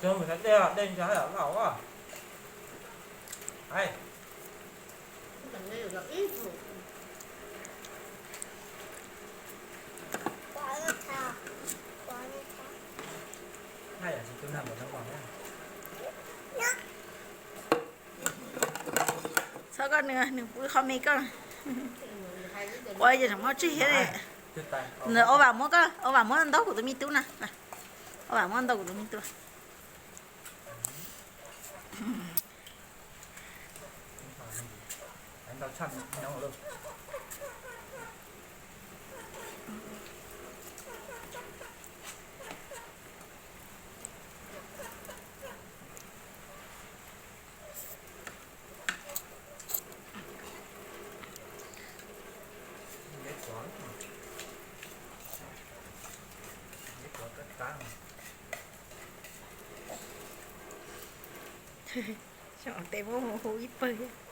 Mus xav dej, dej ntshe haj yam loj. Txhob koj nws, nws pw qhov me koj. Ua ces tseem muab tseg thiab li. Nws ua vam muab koj, ua vam muab ntaus kuv tus me tub na. Ua vam muab ntaus kuv tus me tub. Xyov tes muab mus hu ib pawg.